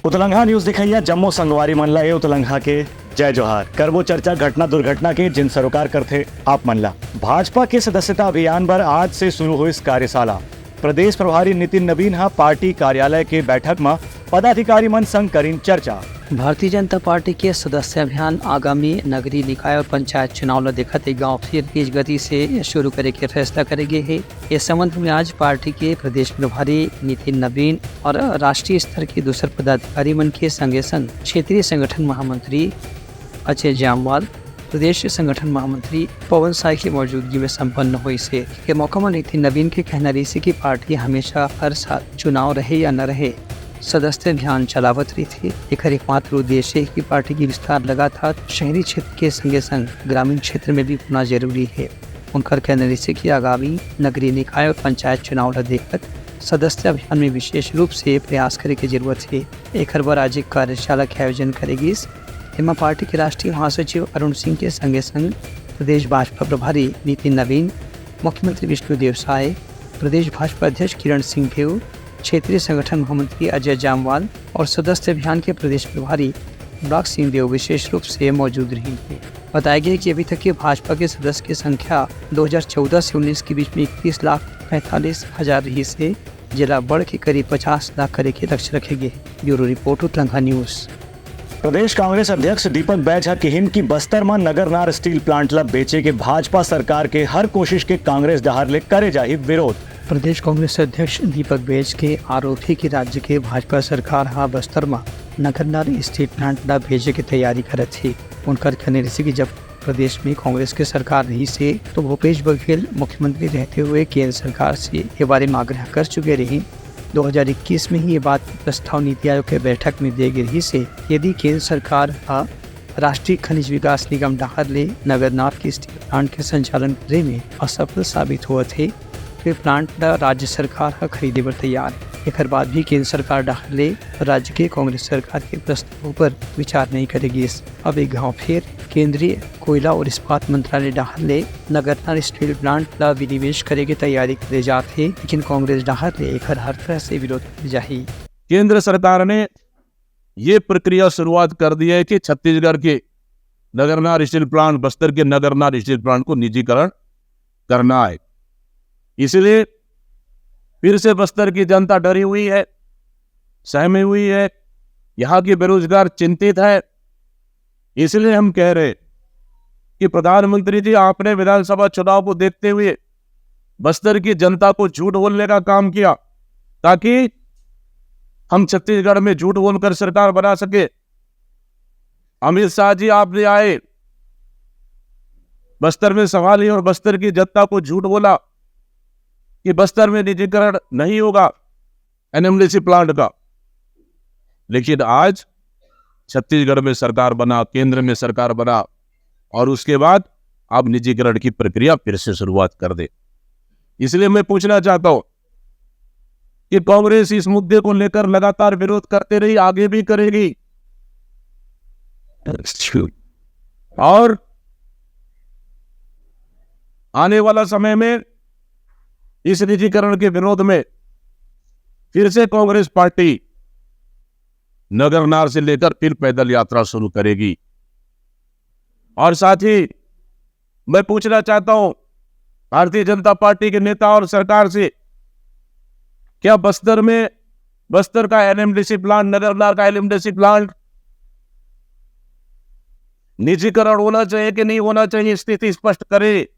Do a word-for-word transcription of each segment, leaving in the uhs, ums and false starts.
उतलंघा news देखइया जम्मो संगवारी मन ला ए उतलंघा के जय जोहार। करबो चर्चा घटना दुर्घटना के, जिन सरोकार करथे आप मन ला। भाजपा के सदस्यता अभियान बर आज से शुरू होइस कार्यशाला। प्रदेश प्रभारी नितिन नवीन ह पार्टी कार्यालय के बैठक म पदाधिकारी मन संग करिन चर्चा। भारतीय जनता पार्टी के सदस्य अभियान आगामी नगरीय निकाय और पंचायत चुनाव ल देखत एक गांव फिर तेज गति से शुरू करे के फैसला करे गे हे। इस संबंध में आज पार्टी के प्रदेश प्रभारी नितिन नवीन और राष्ट्रीय स्तर के दूसर पदाधिकारी मन के संगे संग क्षेत्रीय संगठन महामंत्री अजय जामवाल, प्रदेश संगठन महामंत्री पवन साय के मौजूदगी में संपन्न होइस हे। ये मौका म नितिन नवीन के कहना रहिस हे कि पार्टी हमेशा हर साल चुनाव रहे या न रहे, सदस्य अभियान चलावत रहिथे। एकर एकमात्र उद्देश्य हे कि पार्टी के विस्तार लगातार शहरी क्षेत्र के संगे संग ग्रामीण क्षेत्र में भी होना जरूरी हे। उनकर कहना रहिस हे कि आगामी नगरीय निकाय और पंचायत चुनाव ल देखत सदस्य अभियान में विशेष रूप से प्रयास करे के जरूरत हे। एकर बर आज एक कार्यशाला के आयोजन करे गिस। एमा पार्टी के राष्ट्रीय महासचिव अरुण सिंह के संगे संग प्रदेश भाजपा प्रभारी नितिन नवीन, मुख्यमंत्री विष्णुदेव साय, प्रदेश भाजपा अध्यक्ष किरण सिंह देव, क्षेत्रीय संगठन महामंत्री अजय जामवाल और सदस्य अभियान के प्रदेश प्रभारी अनुराग सिंह देव विशेष रूप से मौजूद रहिन। बताया गया कि अभी तक के भाजपा के सदस्य की संख्या दो हज़ार चौदह से उन्नीस के बीच में इकतीस लाख पैंतालीस हजार रहिस हे, जेला बढ़ के करीब पचास लाख करे के लक्ष्य रखे गे। Bureau report, Utlangha news. प्रदेश कांग्रेस अध्यक्ष दीपक बैज ह किहिन कि बस्तर म नगरनार स्टील प्लांट ल बेचे के भाजपा सरकार के हर कोशिश के कांग्रेस डहार ले करे जाही विरोध। प्रदेश कांग्रेस अध्यक्ष दीपक बैज के आरोप हे कि राज्य के भाजपा सरकार ह बस्तर म नगरनार स्टील प्लांट ल बेचे के तैयारी करत हे। उनकर कहना रहिस कि जब प्रदेश में कांग्रेस के सरकार रहिस हे, तो भूपेश बघेल मुख्यमंत्री रहते हुए केंद्र सरकार से ये बारे में आग्रह कर चुके रहिन। दो हज़ार इक्कीस में ही ये बात प्रस्ताव नीति आयोग के बैठक में दे गे रहिस हे। यदि केंद्र सरकार ह राष्ट्रीय खनिज विकास निगम डहार ले नगरनार के स्टील प्लांट के संचालन करे में असफल साबित होवत हे, तो ये प्लांट ल राज्य सरकार ह खरीदे बर तैयार हे। एकर बाद भी केंद्र सरकार डहार ले राज्य के कांग्रेस सरकार के प्रस्ताव पर विचार नहीं करे गिस। अब एक घाव फेर केंद्रीय कोयला और इस्पात मंत्रालय डहार ले नगरनार स्टील प्लांट ला विनिवेश करे के तैयारी करे जात हे, लेकिन कांग्रेस डहार ले एकर हर तरह से विरोध करे जाही। केंद्र सरकार ने ये प्रक्रिया शुरुआत कर दी है कि छत्तीसगढ़ के नगरनार स्टील प्लांट, बस्तर के नगरनार स्टील प्लांट को निजीकरण करना है। इसलिए फिर से बस्तर की जनता डरी हुई है, सहमी हुई है, यहाँ के बेरोजगार चिंतित है। इसलिए हम कह रहे कि प्रधानमंत्री जी, आपने विधानसभा चुनाव को देखते हुए बस्तर की जनता को झूठ बोलने का काम किया, ताकि हम छत्तीसगढ़ में झूठ बोलकर सरकार बना सके। अमित शाह जी, आपने आए, बस्तर में सभा ली और बस्तर की जनता को झूठ बोला कि बस्तर में निजीकरण नहीं होगा एनएमडीसी प्लांट का। लेकिन आज छत्तीसगढ़ में सरकार बना, केंद्र में सरकार बना, और उसके बाद आप निजीकरण की प्रक्रिया फिर से शुरुआत कर दे। इसलिए मैं पूछना चाहता हूं कि कांग्रेस इस मुद्दे को लेकर लगातार विरोध करते रही, आगे भी करेगी, और आने वाला समय में इस निजीकरण के विरोध में फिर से कांग्रेस पार्टी नगरनार से लेकर फिर पैदल यात्रा शुरू करेगी। और साथ ही मैं पूछना चाहता हूं भारतीय जनता पार्टी के नेता और सरकार से, क्या बस्तर में, बस्तर का एनएमडीसी प्लांट, नगरनार का एनएमडीसी प्लांट निजीकरण होना चाहिए कि नहीं होना चाहिए? स्थिति स्पष्ट करे,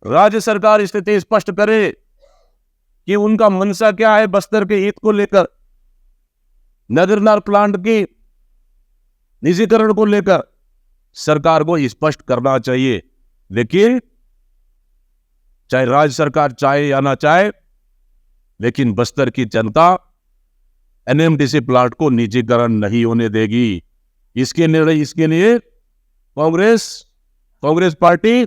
राज्य सरकार स्थिति स्पष्ट करे कि उनका मंशा क्या है बस्तर के हित को लेकर। नगरनार प्लांट की निजीकरण को लेकर सरकार को स्पष्ट करना चाहिए, लेकिन चाहे राज्य सरकार चाहे या ना चाहे, लेकिन बस्तर की जनता एनएमडीसी प्लांट को निजीकरण नहीं होने देगी। इसके निर्णय, इसके लिए कांग्रेस, कांग्रेस पार्टी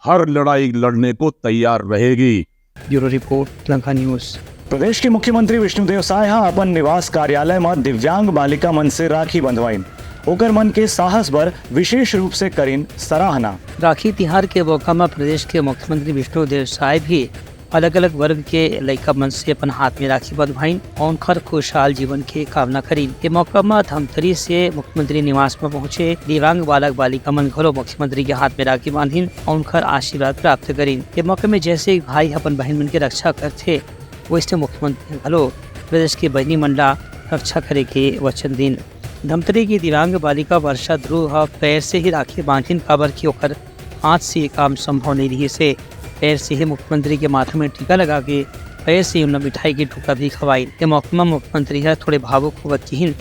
हर लड़ाई लड़ने को तैयार रहेगी। Bureau report, Lanka news. प्रदेश के मुख्यमंत्री विष्णुदेव साय ह अपन निवास कार्यालय म दिव्यांग बालिका मन से राखी बंधवाइन। ओकर मन के साहस बर विशेष रूप से करिन सराहना। राखी तिहार के मौका म प्रदेश के मुख्यमंत्री विष्णुदेव साय भी अलग-अलग वर्ग के लइका मन से अपन हाथ में राखी बंधवाइन अउ उनखर खुशहाल जीवन के कामना करिन। ये मौका म धमतरी से मुख्यमंत्री निवास म पहुंचे दिव्यांग बालक बालिका मन घलो मुख्यमंत्री के हाथ में राखी बांधिन अउ उनखर आशीर्वाद प्राप्त करिन। ये मौका में जैसे एक भाई अपन बहन मन के रक्षा करथे, वैसे मुख्यमंत्री घलो प्रदेश के बहिनी मन ला रक्षा करे के वचन दिन। धमतरी की दिव्यांग बालिका वर्षा ध्रुव ह पैर से ही राखी बांधिन, काबर कि ओकर हाथ से ये काम संभव नहीं रहिस हे। पैर से ही मुख्यमंत्री के माथा में टीका लगा के पैर से ही उनला मिठाई के टुकड़ा भी खवाइन। ये मौका म मुख्यमंत्री ह थोड़े भावुक होवत किहिन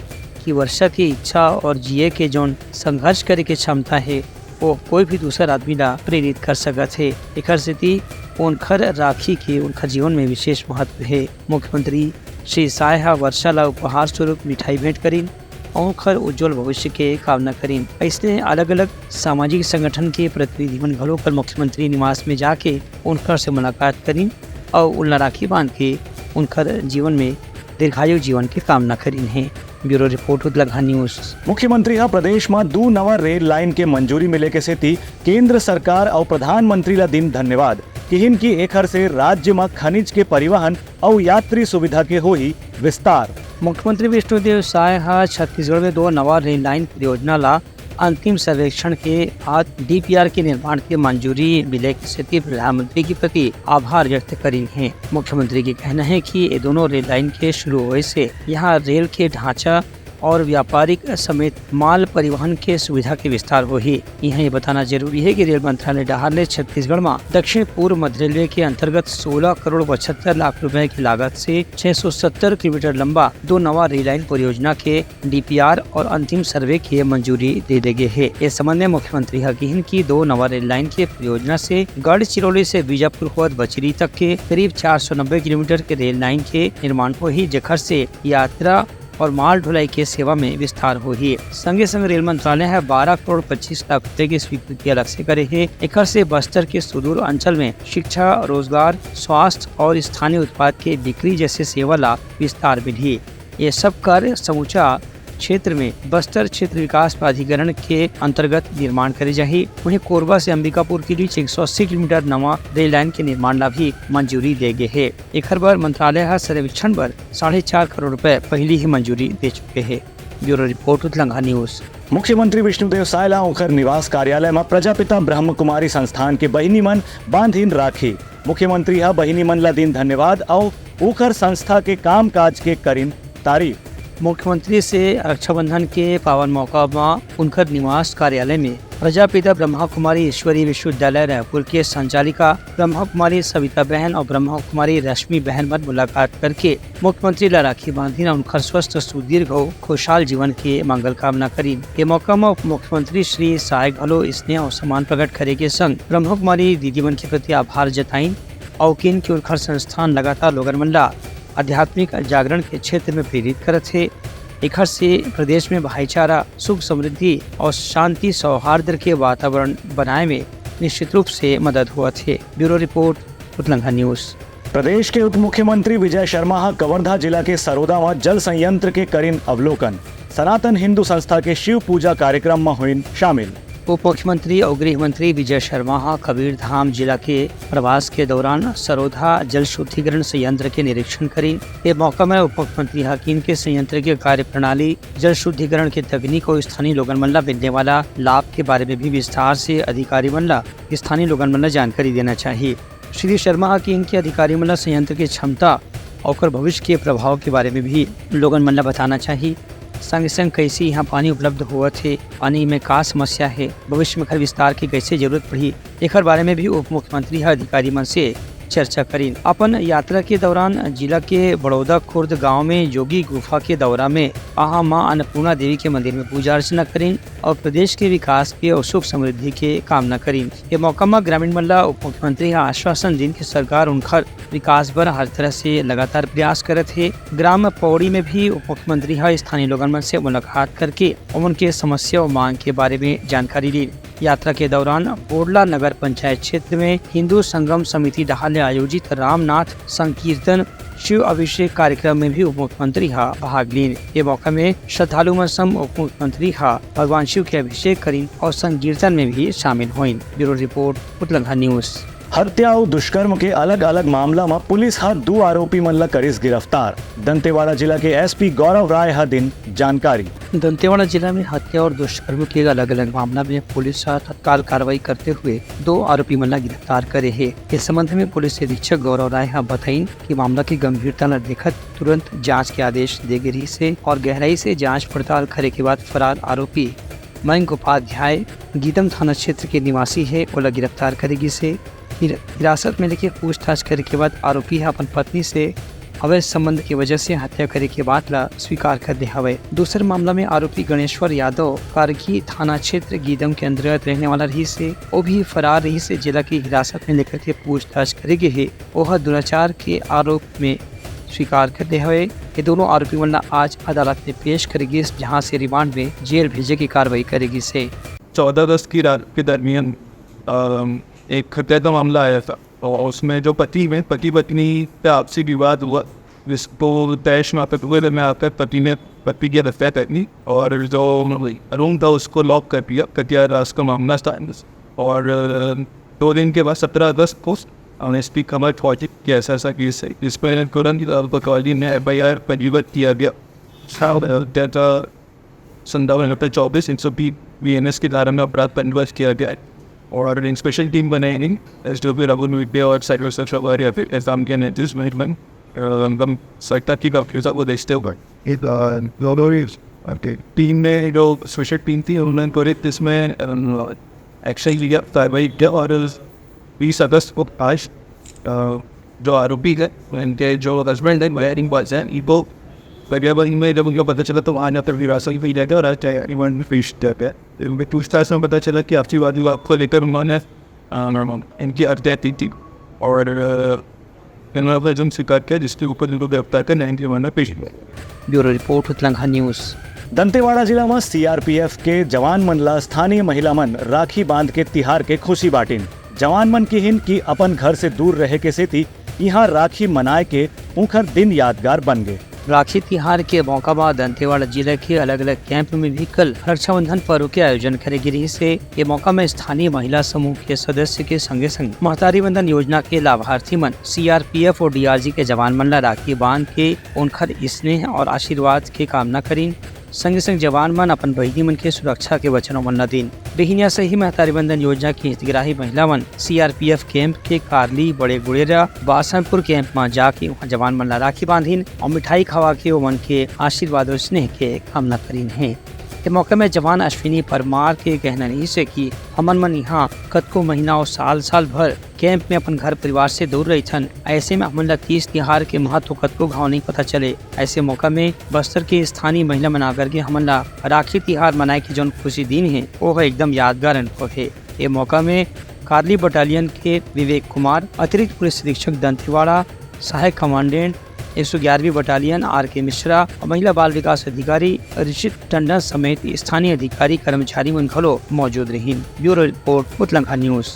कि वर्षा की इच्छा और जिए के जौन संघर्ष करे के क्षमता हे, वो कोई भी दूसर आदमी ला प्रेरित कर सकत हे। एकर सेती ओनखर राखी के उनखर जीवन में विशेष महत्व हे। मुख्यमंत्री श्री साय ह वर्षा ला उपहार स्वरूप मिठाई भेंट करिन अउ ओखर उज्जवल भविष्य के कामना करिन। अइसने अलग-अलग सामाजिक संगठन के प्रतिनिधि मन घलो कल मुख्यमंत्री निवास में जाके उनखर से मुलाकात करिन अउ उनला राखी बांध के उनखर जीवन में दीर्घायु जीवन के कामना करिन हे। Bureau report, Udalgaha news. मुख्यमंत्री ह प्रदेश म दू नवा रेल लाइन के मंजूरी मिले के सेती केंद्र सरकार अउ प्रधानमंत्री ला दिन धन्यवाद। किहिन कि एखर से राज्य म खनिज के परिवहन अउ यात्री सुविधा के होही विस्तार। मुख्यमंत्री विष्णुदेव साय ह छत्तीसगढ़ में दो नवा रेल लाइन परियोजना ला अंतिम सर्वेक्षण के बाद डीपीआर के निर्माण के मंजूरी मिले के सेती प्रधानमंत्री के प्रति आभार व्यक्त करिन हे। मुख्यमंत्री के कहना हे कि ये दोनों रेल लाइन के शुरू होए से यहाँ रेल के ढांचा और व्यापारिक समेत माल परिवहन के सुविधा के विस्तार होही। यहाँ ये बताना जरूरी हे कि रेल मंत्रालय डहार ले छत्तीसगढ़ म दक्षिण पूर्व मध्य रेलवे के अंतर्गत सोलह करोड़ पचहत्तर लाख रुपए की लागत से छह सौ सत्तर किलोमीटर लंबा दो नवा रेल लाइन परियोजना के डीपीआर और अंतिम सर्वे के मंजूरी दे दे गे हे। इस संबंध में मुख्यमंत्री ह किहिन कि दो नवा रेल लाइन के परियोजना से गढ़चिरौली से बीजापुर होवत बचेली तक के करीब चार सौ नब्बे किलोमीटर के रेल लाइन के निर्माण होही, जेखर से यात्रा और माल ढुलाई के सेवा में विस्तार होही। संगे संग रेल मंत्रालय ह बारह करोड़ पच्चीस लाख रुपए के स्वीकृति अलग से करे हे। एकर से बस्तर के सुदूर अंचल में शिक्षा, रोजगार, स्वास्थ्य और स्थानीय उत्पाद के बिक्री जैसे सेवा ला विस्तार मिलही। ये सब कार्य समूचा क्षेत्र में बस्तर क्षेत्र विकास प्राधिकरण के अंतर्गत निर्माण करे जाही। वहीं कोरबा से अंबिकापुर के बीच एक सौ अस्सी किलोमीटर नवा रेल लाइन के निर्माण ला भी मंजूरी दे गे हे। एखर बर मंत्रालय ह सर्वेक्षण बर साढ़े चार करोड़ रुपए पहिली ही मंजूरी दे चुके हे। Bureau report, Utlanga news. मुख्यमंत्री विष्णुदेव साय ला ओखर निवास कार्यालय म प्रजापिता ब्रह्म कुमारी संस्थान के बहिनी मन बांधिन राखी। मुख्यमंत्री ह बहिनी मन ला दिन धन्यवाद अउ ओखर संस्था के कामकाज के करिन तारीफ। मुख्यमंत्री से रक्षाबंधन के पावन मौका म उनकर निवास कार्यालय में प्रजापिता ब्रह्मा कुमारी ईश्वरीय विश्वविद्यालय रायपुर के संचालिका ब्रह्मा कुमारी सविता बहन और ब्रह्मा कुमारी रश्मि बहन मन मुलाकात करके मुख्यमंत्री ला राखी बांधिन, उनकर स्वस्थ, सुदीर्घ अउ खुशहाल जीवन के मंगल कामना करिन। ये मौका म उप मुख्यमंत्री श्री साय घलो स्नेह अउ सम्मान प्रकट करे के संग ब्रह्मा कुमारी दीदी मन के प्रति आभार जताइन अउ किहिन कि उनकर संस्थान लगातार लोगन मन ला आध्यात्मिक जागरण के क्षेत्र में प्रेरित करत हे। एखर से प्रदेश में भाईचारा, सुख समृद्धि और शांति सौहार्द के वातावरण बनाए में निश्चित रूप से मदद होवत हे। Bureau report, Utlangha news. प्रदेश के उप मुख्यमंत्री विजय शर्मा ह कवर्धा जिला के सरोदा म जल संयंत्र के करिन अवलोकन। सनातन हिंदू संस्था के शिव पूजा कार्यक्रम म होइन शामिल। उप मुख्यमंत्री अउ गृह मंत्री विजय शर्मा ह कबीरधाम जिला के प्रवास के दौरान सरोधा जल शुद्धिकरण संयंत्र के निरीक्षण करिन। ये मौका म उप मुख्यमंत्री ह किहिन के संयंत्र के कार्यप्रणाली, जल शुद्धिकरण के तकनीक अउ स्थानीय लोगन मन ला मिलने वाला लाभ के बारे में भी विस्तार से अधिकारी मन ला, स्थानीय लोगन मन ला जानकारी देना चाहिए। श्री शर्मा ह किहिन के अधिकारी मन ला संयंत्र के क्षमता अउ ओकर भविष्य के प्रभाव के बारे में भी लोगन मन ला बताना चाहिए। संग संग कैसे यहाँ पानी उपलब्ध होवत हे, पानी में का समस्या हे, भविष्य में एखर विस्तार के कैसे जरूरत पड़ही, एखर बारे में भी उप मुख्यमंत्री ह अधिकारी मन से चर्चा करिन। अपन यात्रा के दौरान जिला के बड़ौदा खुर्द गांव में जोगी गुफा के दौरा में आहा मां अन्नपूर्णा देवी के मंदिर में पूजा अर्चना करिन और प्रदेश के विकास के और सुख समृद्धि के कामना करिन। ये मौका म ग्रामीण मन ला उप मुख्यमंत्री ह आश्वासन दिन कि सरकार उनखर विकास बर हर तरह से लगातार प्रयास करत हे। ग्राम पौड़ी में भी उप मुख्यमंत्री ह स्थानीय लोगन मन से मुलाकात करके उमन के समस्या और मांग के बारे में जानकारी लीन। यात्रा के दौरान बोडला नगर पंचायत क्षेत्र में हिंदू संगम समिति डहार ले आयोजित रामनाथ संकीर्तन शिव अभिषेक कार्यक्रम में भी उप मुख्यमंत्री ह भाग लीन। ये मौका में श्रद्धालु मन संग उप मुख्यमंत्री ह भगवान शिव के अभिषेक करिन और संकीर्तन में भी शामिल होइन। Bureau report, Utlangha news. हत्या अउ दुष्कर्म के अलग-अलग मामला म पुलिस ह दू आरोपी मन ल करिस गिरफ्तार। दंतेवाड़ा जिला के एसपी गौरव राय ह दिन जानकारी। दंतेवाड़ा जिला में हत्या और दुष्कर्म के अलग-अलग मामला में पुलिस ह तत्काल कार्रवाई करते हुए दो आरोपी मन ला गिरफ्तार करे हे। इस संबंध में पुलिस अधीक्षक गौरव राय ह बताइन कि मामला की गंभीरता ल देखत तुरंत जांच के आदेश दे गे रिहिस हे और गहराई से जांच पड़ताल करे के बाद फरार आरोपी मयंक उपाध्याय गीदम थाना क्षेत्र के निवासी हे, ओला गिरफ्तार करे गिस हे। हिर-, हिरासत में लेके पूछताछ करे के बाद आरोपी ह अपन पत्नी से अवैध संबंध के वजह से हत्या करे के बात ला स्वीकार कर दे हवय। दूसर मामला में आरोपी गणेश्वर यादव कारगी थाना क्षेत्र गीदम के अंतर्गत रहने वाला रहिस हे, वो भी फरार रहिस हे, जेला की हिरासत में लेकर के पूछताछ करे गे हे। ओह दुराचार के आरोप में स्वीकार कर दे हवय। ये दोनों आरोपी मन ला आज अदालत में पेश करे गिस, जहां से रिमांड में जेल भेजे की कार्रवाई करे गिस हे। चौदह अगस्त की रात के दरमियान, अम, एक हत्या का मामला आया था और उसमें जो पति में, पति पत्नी पे आपसी विवाद हुआ, जिसको तैश में आकर, हुए में आकर पति ने पत्नी की हत्या कर दी और जो रूम था उसको लॉक कर दिया। हत्या का मामला था और, अ, दो दिन के बाद सत्रह अगस्त को एसपी खबर पहुंची कि ऐसा ऐसा केस है, जिस पर तुरंत पटवारी ने एफआईआर पंजीबद्ध किया गया। डेटा संतावन चौबीस एक सौ बीस बीएनएस की धारा में अपराध पंजीबद्ध किया गया है और एक स्पेशल टीम बनाई गई। एसडीओपी रघु विद्या और साइबर सुरक्षा विभाग या फिर एसआम के नेतृत्व में हम सरकार की गंभीरता को देखते हुए दोनों ही टीम में जो स्पेशल टीम थी उन्होंने त्वरित इसमें एक्शन लिया, कार्रवाई किया और बीस अगस्त को आज, अ, जो आरोपी है, उनके जो हस्बैंड है, वायरिंग बॉयज हैं, इनको गरियाबंद में जब उनको पता चला तो वहाँ जाकर हिरासत में लिया गया और आज रिमांड में पेश किया गया। उनके पूछताछ में पता चला कि आपसी वाद विवाद को लेकर उन्होंने, अ, इनकी हत्या की थी और, अ, इन्होंने अपना जुर्म स्वीकार किया, जिसके ऊपर इनको गिरफ्तार कर न्यायालय में पेश किया। Bureau report, Utlangha news. Dantewada जिला में सीआरपीएफ के जवान मन ला स्थानीय महिला मन राखी बांध के तिहार के खुशी बांटिन। जवान मन किहिन कि अपन घर से दूर रहे के सेती इहां राखी मनाए के उंखर दिन यादगार बन गे। राखी तिहार के मौका म दंतेवाड़ा जिला के अलग-अलग कैंप में भी कल रक्षाबंधन पर्व के आयोजन करे गे रिहिस हे। ये मौका में स्थानीय महिला समूह के सदस्य के संगे-संग महतारी वंदन योजना के लाभार्थी मन सीआरपीएफ और डीआरजी के जवान मन ला राखी बांध के उनखर स्नेह और आशीर्वाद के कामना करिन। संगे-संग जवान मन अपन बहिनी मन के सुरक्षा के वचन मन ला दिन। बिहिनिया से ही महतारी वंदन योजना के हितग्राही महिला मन सीआरपीएफ कैंप के कारली, बड़े गुड़ेरा, बासनपुर कैंप म जाके उहाँ जवान मन ला राखी बांधिन और मिठाई खवा के ओमन के आशीर्वाद और स्नेह के कामना करिन हे। ए मौका में जवान अश्विनी परमार के कहना रहिस हे कि हमन मन इहाँ कतको महीना और साल-साल भर कैंप में अपन घर परिवार से दूर रहिथन। ऐसे में हमन ला तीज तिहार के महत्व कतको घाव नहीं पता चले। ऐसे मौका में बस्तर के स्थानीय महिला मन आकर के हमन ला राखी तिहार मनाए के जौन खुशी दिन हे, वो ह एकदम यादगार अनुभव हे। ये मौका में कार्ली बटालियन के विवेक कुमार, अतिरिक्त पुलिस अधीक्षक दंतेवाड़ा, सहायक कमांडेंट एक सौ ग्यारहवीं बटालियन आर के मिश्रा और महिला बाल विकास अधिकारी ऋषित टंडन समेत स्थानीय अधिकारी कर्मचारी मन घलो मौजूद रहिन। Bureau report, Utlangha news.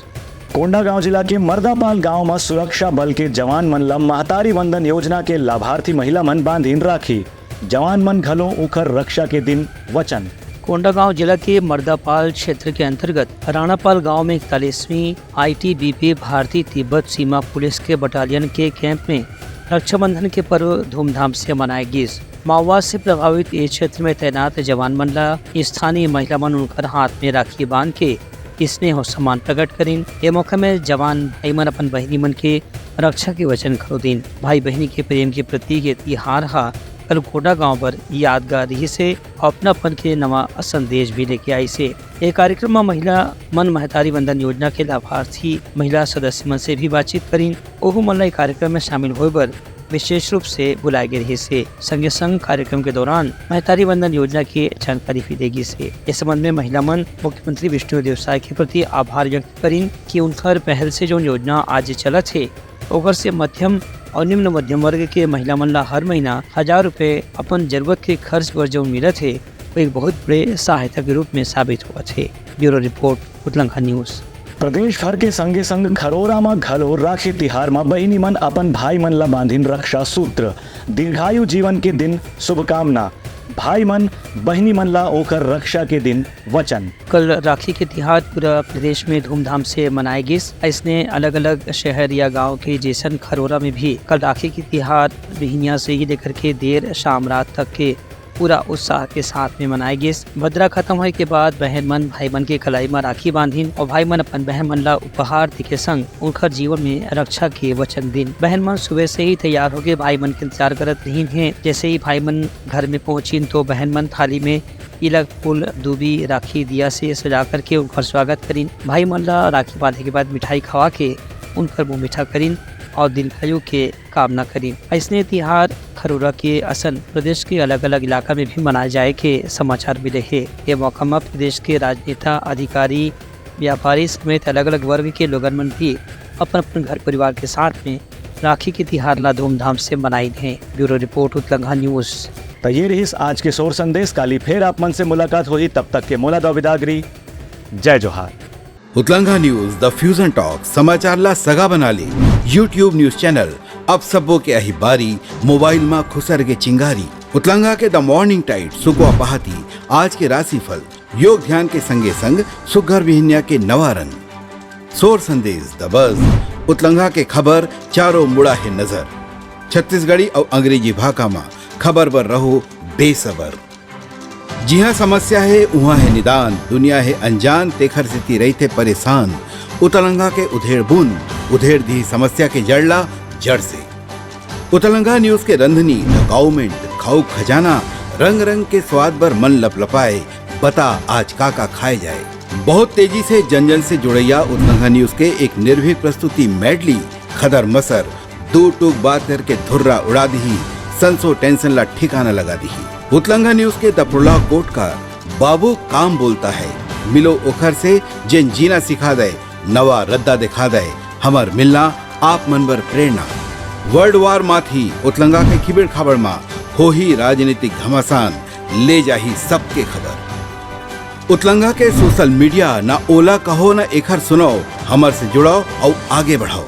Kondagaon जिला के मर्दापाल गांव म सुरक्षा बल के जवान मन ल महतारी वंदन योजना के लाभार्थी महिला मन बांधिन राखी। जवान मन घलो उखर रक्षा के दिन वचन। कोंडागांव जिला के मर्दापाल क्षेत्र के अंतर्गत राणापाल गांव में इकतालीसवीं आईटीबीपी भारतीय तिब्बत सीमा पुलिस के बटालियन के कैंप में रक्षाबंधन के पर्व धूमधाम से मनाए गिस। माओवाद से प्रभावित ये क्षेत्र में तैनात जवान मन ला स्थानीय महिला मन उनकर हाथ में राखी बांध के स्नेह और सम्मान प्रकट करिन। ये मौका में जवान भाई मन अपन बहिनी मन के रक्षा के वचन घलो दिन। भाई बहिनी के प्रेम के प्रतीक ये तिहार हा कल कोंडागांव बर यादगार रहिस हे और अपनापन के नवा संदेश भी लेके आइस हे। ये कार्यक्रम में महिला मन महतारी वंदन योजना के लाभार्थी महिला सदस्य मन से भी बातचीत करिन। ओहू मन ला ये कार्यक्रम में शामिल होए बर विशेष रूप से बुलाए गे रहिस हे। संगे संग कार्यक्रम के दौरान महतारी वंदन योजना के जानकारी भी दे गिस हे। इस संबंध में महिला मन मुख्यमंत्री विष्णुदेव साय के प्रति आभार व्यक्त करिन कि उनकर पहल से जो योजना आज चलत हे, ओकर से मध्यम और निम्न मध्यम वर्ग के महिला मन ला हर महीना हजार रुपए अपन जरूरत के खर्च बर जो मिलत हे, वो एक बहुत बड़े सहायता के रूप में साबित होवत हे। Bureau report, Utlangha news. प्रदेश भर के संगे संग खरोरा म घलो राखी तिहार म बहिनी मन अपन भाई मन ला बांधिन रक्षा सूत्र, दीर्घायु जीवन के दिन शुभकामना। भाई मन बहिनी मन ला ओकर रक्षा के दिन वचन। कल राखी के तिहार पूरा प्रदेश में धूमधाम से मनाए गिस। अइसने अलग-अलग शहर या गांव के जैसन खरोरा में भी कल राखी के तिहार बिहनिया से ही लेकर के देर शाम रात तक के पूरा उत्साह के साथ में मनाए गिस। भद्रा खत्म होए के बाद बहन मन भाई मन के कलाई म राखी बांधिन और भाई मन अपन बहन मन ला उपहार दे के संग उनकर जीवन में रक्षा के वचन दिन। बहन मन सुबह से ही तैयार होके भाई मन के इंतजार करत रहिन हे। जैसे ही भाई मन घर में पहुंचिन तो बहन मन थाली में तिलक, फूल, दूबी, राखी, दिया से सजा करके उनकर स्वागत करिन। भाई मन ला राखी बांधे के बाद मिठाई खवा के उनकर मुंह मीठा करिन और दीर्घायु के कामना करिन। अइसने तिहार खरोरा के असन प्रदेश के अलग-अलग इलाका में भी मनाए जाए के समाचार मिले हे। ये मौका म प्रदेश के राजनेता, अधिकारी, व्यापारी समेत अलग-अलग वर्ग के लोगन मन भी अपन-अपन घर परिवार के साथ में राखी के तिहार ला धूमधाम से मनाइन हे। Bureau report, Utlangha news. त ये रहिस आज के सोर संदेश। काली फेर आप मन से मुलाकात होही, तब तक के मोला दव बिदागरी। जय जोहार। उतलंघा न्यूज, द फ्यूजन टॉक, समाचार ला सगा बना ले। YouTube न्यूज चैनल, अब सबो के अही बारी, मोबाइल मा खुसर के चिंगारी। उतलंघा के द मॉर्निंग टाइट, सुकवा पहाती, आज के राशिफल, योग ध्यान के संगे संग सुग्घर बिहनिया के नवा रंग। सोर संदेश, द बज, उतलंघा के खबर, चारों मुड़ा हे नजर। छत्तीसगढ़ी अउ अंग्रेजी भाखा मा खबर बर रहो बेसबर। जिहाँ समस्या हे, उहाँ हे निदान, दुनिया हे अनजान, तेखर सेती रहिथे परेशान। उतलंघा के उधेड़ बुन, उधेड़ दिही समस्या के जड़ ला जड़ से। उतलंघा न्यूज के रंधनी, द काउमेंट, खाऊ खजाना, रंग रंग के स्वाद बर मन लपलपाए, बता आज का का खाए जाए। बहुत तेजी से जन जन से जुड़ैया उतलंघा न्यूज के एक निर्भीक प्रस्तुति मेडली, खदर मसर, दू टूक बात करके धुर्रा उड़ा दिही, संसो टेंशन ला ठिकाना लगा दिही। उतलंघा न्यूज के द प्रोलॉग कोट का बाबू काम बोलता है, मिलो ओखर से जेन जीना सिखा दे, नवा रद्दा दिखा दे, हमर मिलना आप मन बर प्रेरणा। वर्ल्ड वार माथी उतलंघा के खिबेड़ खाबड़ मा होही राजनीतिक घमासान, ले जाही सबके खबर। उतलंघा के सोशल मीडिया ना ओला कहो ना एखर सुनाओ, हमर से जुड़ाओ अउ आगे बढ़ाओ।